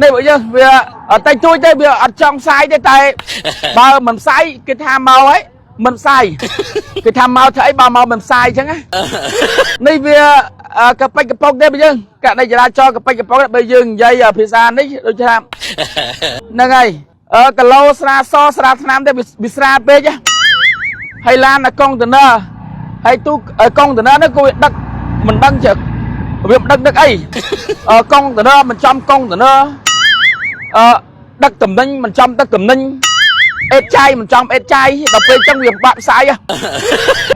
នេះបើយើងវាតិចតួចទេវាអត់ចង់ផ្សាយទេតែបើមិនផ្សាយគេថាមកហើយមិនផ្សាយគេថាមកធ្វើអីបើមកមិនផ្សាយអញ្ចឹងណានេះវាកប៉ិចកប៉ុកទេបើយើងករណីចរាចរណ៍កប៉ិចកប៉ុកបើយើងនិយាយភាសានេះដូចថាហ្នឹងហើយអឺគីឡូស្រាសស្រាថ្នាំទេវាស្រាពេកហើយឡានកុងតឺន័រហើយទូកុងតឺន័រនេះក៏វាដឹកមិនដឹងជាវាមិនដឹកដឹកអីកុងតឺន័រមិនចំកុងតឺន័រអឺដឹកតំណែងមិនចំដឹកតំណែងអេតចាយមិនចំអេតចាយដល់ពេលចឹងវាបាក់ផ្សាយ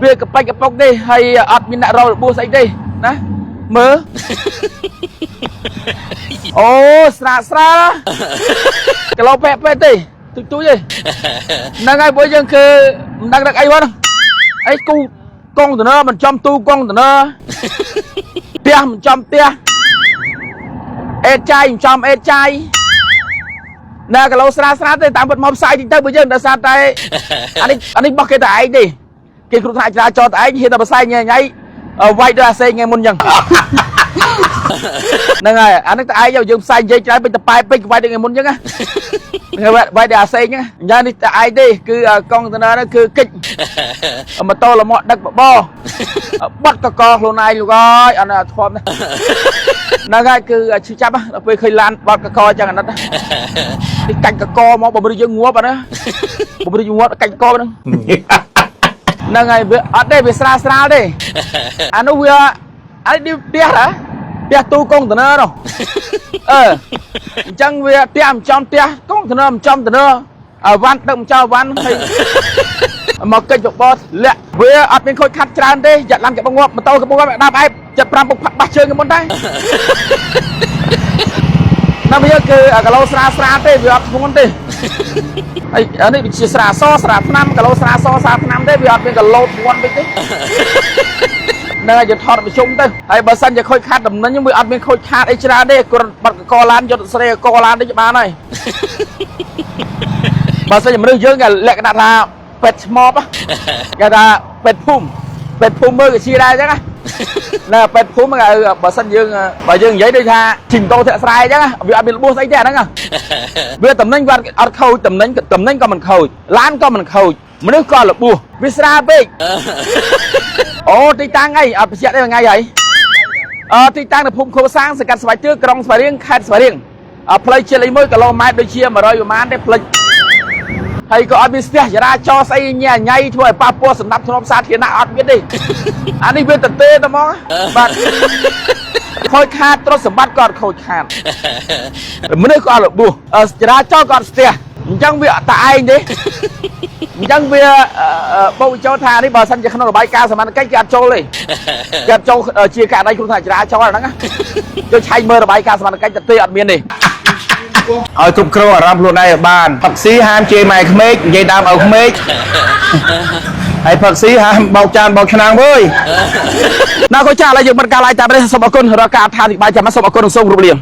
វាកប៉ិចកប៉ុកទេហើយអត់មានអ្នករករបួសស្អីទេណាមើលអូស្រាស្រាគីឡូប៉ែប៉ែទេទូចទូចទេហ្នឹងហើយពួកយើងគឺមិនដឹងដឹកអីហ្នឹងអីគូកុងតឺន័រមិនចំទូកុងតឺន័រផ្ទះមិនចំផ្ទះអេតចាយមិនចំអេតចាយណាគីឡូស្រាស្រាទេតាមពិតមកផ្សាយតិចទៅបើយើងដោយសារតែអានេះបោះគេតែឯងទេគេគ្រោះថ្នាក់ចរាចរណ៍តែឯងហ៊ានតែផ្សាយញ៉ៃញ៉ៃវាយដូចអាសេងថ្ងៃមុនអញ្ចឹងហ្នឹងហើយអានេះតែឯងយើងផ្សាយនិយាយច្រើនពេកតប៉ែពេកវាយដូចថ្ងៃមុនអញ្ចឹងណាវាយដូចអាសេងហ្នឹងអញ្ចឹងនេះតែឯងទេគឺកុងតឺន័រហ្នឹងគឺកិច្ចម៉ូតូលមាក់ដឹកបបបាត់កកខ្លួនឯងលោកអើយអត់ធំណាហ្នឹងហើយគឺឈឺចាប់ដល់ពេលឃើញឡានបាត់កកអញ្ចឹងអាណិតនេះកាច់កកមកបើមនុស្សយើងងាប់អាណាបើមនុស្សយើងងាប់កាច់កហ្នឹងហ្នឹងហើយវាអត់ទេវាស្រាលស្រាលទេអានោះវាអានេះផ្ទះហ៎ផ្ទះទូកុងតឺន័រនោះអឺអញ្ចឹងវាផ្ទះមិនចំផ្ទះកុងតឺន័រមិនចំតឺន័រអវ៉ាន់ដឹកមិនចោលវ៉ាន់ហើយមកកិច្ចបបលាក់វាអត់មានខូចខាត់ច្រើនទេយ៉ាត់ឡានកបងងាប់ម៉ូតូកបងងាប់ដាប់អែប75ពុកបាសជើងមុនដែរណាវាគឺគីឡូស្រាស្រាទេវាអត់ធ្ងន់ទេហើយនេះវាជាស្រាសស្រាថ្នាំគីឡូស្រាសស្រាថ្នាំទេវាអត់មានគីឡូធ្ងន់ពេកទេហ្នឹងហើយយើងថតប្រជុំទៅហើយបើសិនជាខូចខាតតំណែងវាអត់មានខូចខាតអីច្រើនទេគ្រាន់បាត់កកឡានយកស្រីកកឡាននេះបានហើយបើសិនជាមនុស្សយើងគេលក្ខណៈថាពេទ្យឆ្មបគេថាពេទ្យភូមិពេទ្យភូមិមើលក៏ជាដែរអញ្ចឹងណាណាពេទ្យភូមិគេបើសិនយើងបើយើងនិយាយដូចថាជីម៉ូតូធាក់ស្រែអញ្ចឹងវាអត់មានរបួសស្អីទេអាហ្នឹងវាតំណែងគាត់អត់ខូចតំណែងតំណែងក៏មិនខូចឡានក៏មិនខូចមនុស្សក៏របួសវាស្រាលពេកអូទីតាំងអីអត់បញ្ជាក់ទេថ្ងៃហើយអឺទីតាំងនៅភូមិខូសាងសង្កាត់ស្វាយទឿក្រុងស្វាយរៀងខេត្តស្វាយរៀងផ្លូវជាតិលេខ1គីឡូម៉ែត្រដូចជា100ប្រហែលទេផ្លិចហើយក៏អត់មានស្ទះចរាចរណ៍ស្អីញ៉ៃញ៉ៃធ្វើឲ្យប៉ះពាល់សម្រាប់ធ្នមសាធារណៈអត់មានទេអានេះវាតទេតែហ្មងបាទខូចខាតទ្រព្យសម្បត្តិក៏អត់ខូចខាតមនុស្សក៏អត់របួសចរាចរណ៍ក៏អត់ស្ទះអញ្ចឹងវាអត់តែឯងទេអញ្ចឹងវាបូកចូលថានេះបើសិនជាក្នុងរបាយការណ៍សមត្ថកិច្ចគេអត់ចូលទេគេអត់ចូលជាករណីគ្រោះថ្នាក់ចរាចរណ៍ហ្នឹងណាយកឆែកមើលរបាយការណ៍សមត្ថកិច្ចទៅទេអត់មានទេ ឲ្យគ្រប់គ្រងអារម្មណ៍ខ្លួនឯងឲ្យបានផឹកស៊ីហាមជេរម៉ែក្មេកនិយាយដើមឲ្យក្មេកហើយផឹកស៊ីហាមបោកចានបោកឆ្នាំងវើយ ណាកូនចាឥឡូវយើងបិទការ live តាមនេះសូមអរគុណរាល់ការអត្ថាធិប្បាយចាំសូមអរគុណនិងសូមគោរពលា។